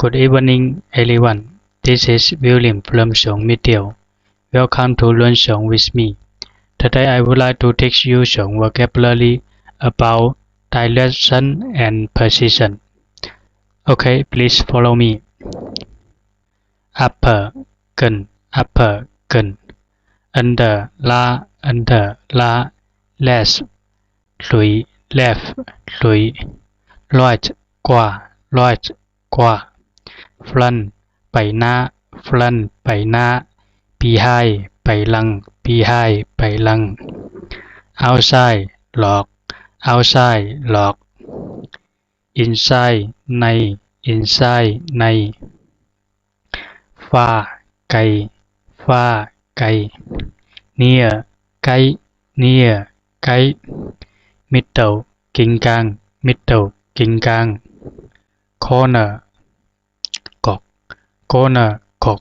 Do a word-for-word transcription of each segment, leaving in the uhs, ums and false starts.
Good evening, everyone. This is William from Shong Media. Welcome to Learn Shong with me. Today I would like to teach you some vocabulary about direction and position. Okay, please follow me. Upper, ขึ้น, upper, ขึ้น. Under, ล่าง, under, ล่าง. Left, ลุย, left, ลุย. Right, ขวา, right, ขวา. Front, ไปหน้า, front, ไปหน้า. Behind, ไปหลัง, behind, ไปหลัง. Outside, นอก, outside, นอก. Inside, ใน, inside, ใน. Far, ไกล, far, ไกล. Near, ใกล้, near, ใกล้. Middle, กึ่งกลาง, middle, กึ่งกลาง. Corner, กก, corner, กก.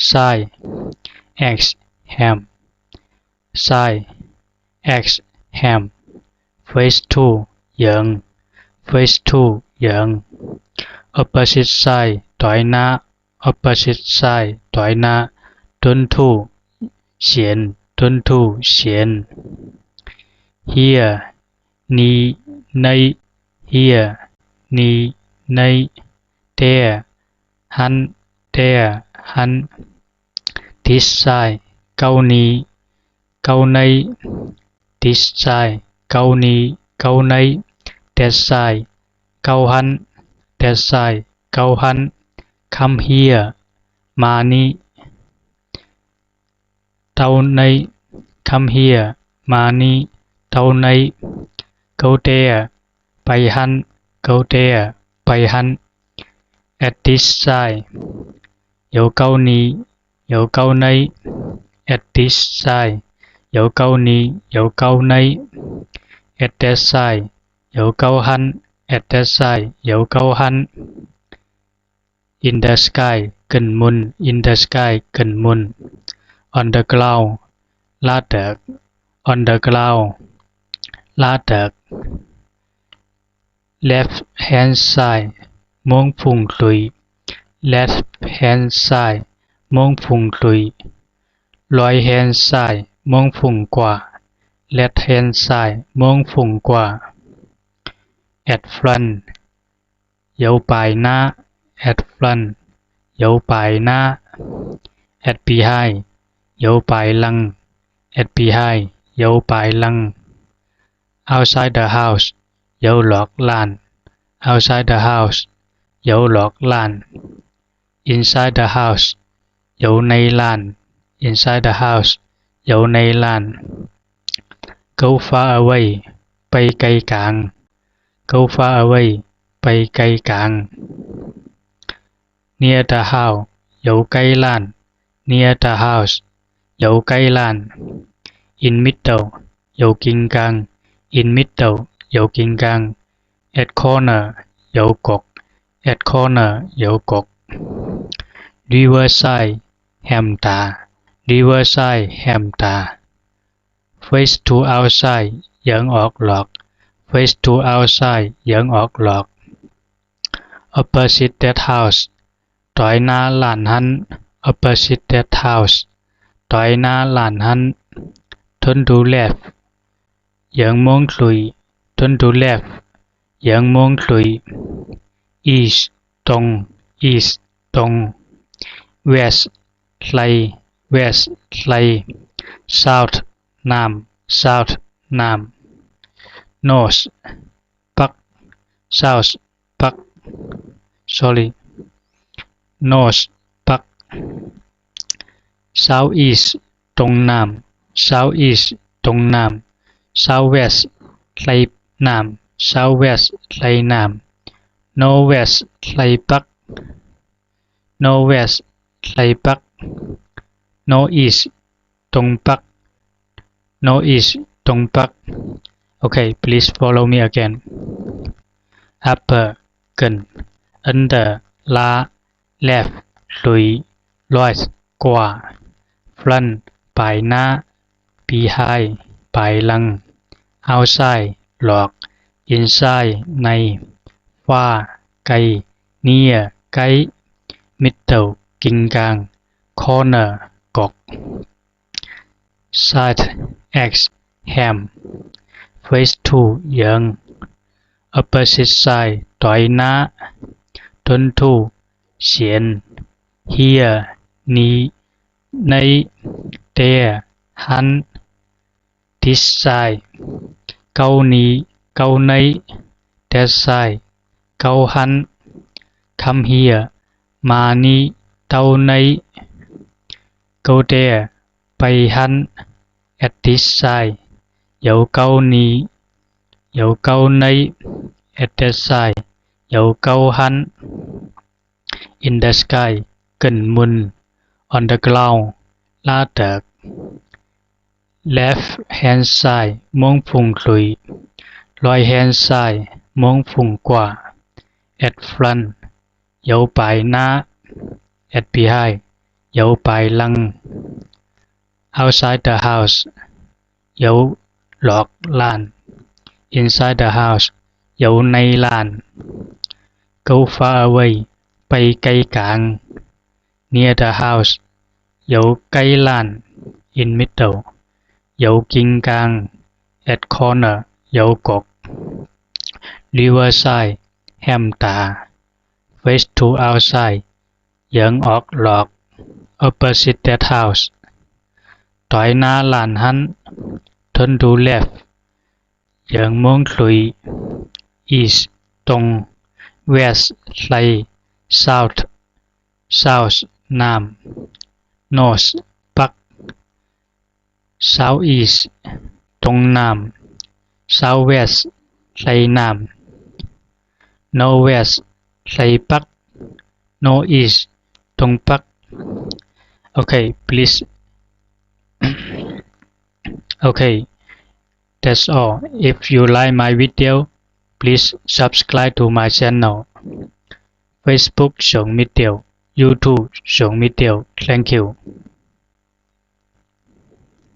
Side, X, แหม. Side, X, แหม. Face to, เยื้อง, face to, เยื้อง. Opposite side, ตวยหน้า, opposite side, ตวยหน้า. Turn to, 斜, turn to, 斜. Here, นี้, ใน. Here, นี้, ใน. There, หั้น, there, หั้น. This side, ก้าวนี้, ก้าวใน. This side, ก้าวนี้, ก้าวใน. That side, ก้าวหั้น. That side, ก้าวหั้น. Come here, มานี้. เต้าใน, come here, มานี้. เต้าใน. Go there, ไปหั้น. Go there, ไปหั้น. At this side, อยู่เก้านี้, อยู่เก้าใน. At this side, อยู่เก้านี้, อยู่เก้าใน. At that side, อยู่เก้าหั้น. At that side, อยู่เก้าหั้น. In the sky, ขึ้นบน. In the sky, ขึ้นบน. On the ground, ลาเติก. On the ground, ลาเติก. Left hand side, มุมฝั่งขวา. Left hand side, มุมฝั่งขวา. Right hand side, มุมฝั่งขวา. Left hand side, มุมฝั่งขวา. At front, อยู่ภายหน้า. At front, อยู่ภายหน้า. At behind, อยู่ภายหลัง. At behind, อยู่ภายหลัง. Outside the house, อยู่นอกบ้าน. Outside the house, อยู่นอกบ้าน. Inside the house, อยู่ในบ้าน. Inside the house, อยู่ในบ้าน. Go far away, ไปไกลกลาง. Go far away, ไปไกลกลาง. Near the house, อยู่ใกล้บ้าน. Near the house, อยู่ใกล้บ้าน. In middle, อยู่กึ่งกลาง. In middle, อยู่กึ่งกลาง. At corner, อยู่กก. At corner, อยู่กก. Riverside, แหมตา. Riverside, แหมตา. Face to outside, เยื้องออกนอก. Face to outside, เยื้องออกนอก. Opposite that house, ตวยหน้าบ้านหั้น. Opposite that house, ตวยหน้าบ้านหั้น. Turn to left, เยื้องมุมขวา. Turn to left, เยื้องมุมขวา. East, ตรง. East, ตรง. West, ใต้. West, ใต้. South, น้ำ. South, น้ำ. North, ปัก. South, ปัก. Sorry. North, ปัก. Southeast, ตรงน้ำ. Southeast, ตรงน้ำ. Southwest, ใต้น้ำ. Southwest, ใต้น้ำ. Northwest, ใต้ปัก. Northwest, ใต้ปัก. Northeast, ตรงปัก. Northeast, ตรงปัก. Okay, please follow me again. Upper, ขึ้น. Under, ล่าง. Left, ลุย. Right, ขวา. Front, ภายหน้า. Behind, ภายหลัง. Outside, นอก. Inside, ใน. far ไกล near ใกล้ middle กึ่งกลาง corner กก side X แฮม face to เหยิง opposite side ตอยหน้า ทน to เสียน here นี้ ใน there หัน this side เกานี้ เกาใน that side เกาหัน come here มานี้ เต้าใน go there ไปหัน at this side เหยาเกานี้ เหยาเกาใน at that side เหยาเกาหัน in the sky เกิ่นมุน on the ground ล่าเติก left hand side ม้วงผุ่งขลุย right hand side ม้วงผุ่งกว่า at front เหยาปายหน้า at behind เหยาปายหลัง outside the house เหยาหลอกลาน inside the house เหยาในลาน go far away ไปไกลกลาง near the house เหยาใกล้ลาน in middle เหยากึ่งกลาง at corner เหยากก riverside แฮมตา face to outside เหยิงออกหลอก opposite that house ตอยหน้าลานหัน turn to left เหยิงม้วงขลุย east ตรง west ไหล south south น้ำ north ปัก southeast ตรงน้ำ southwest ไหลน้ำ northwest ไหลปัก northeast ตรงปัก okay please okay that's all. If you like my video, please subscribe to my channel. Facebook สงมิเตียว YouTube สงมิเตียว thank you.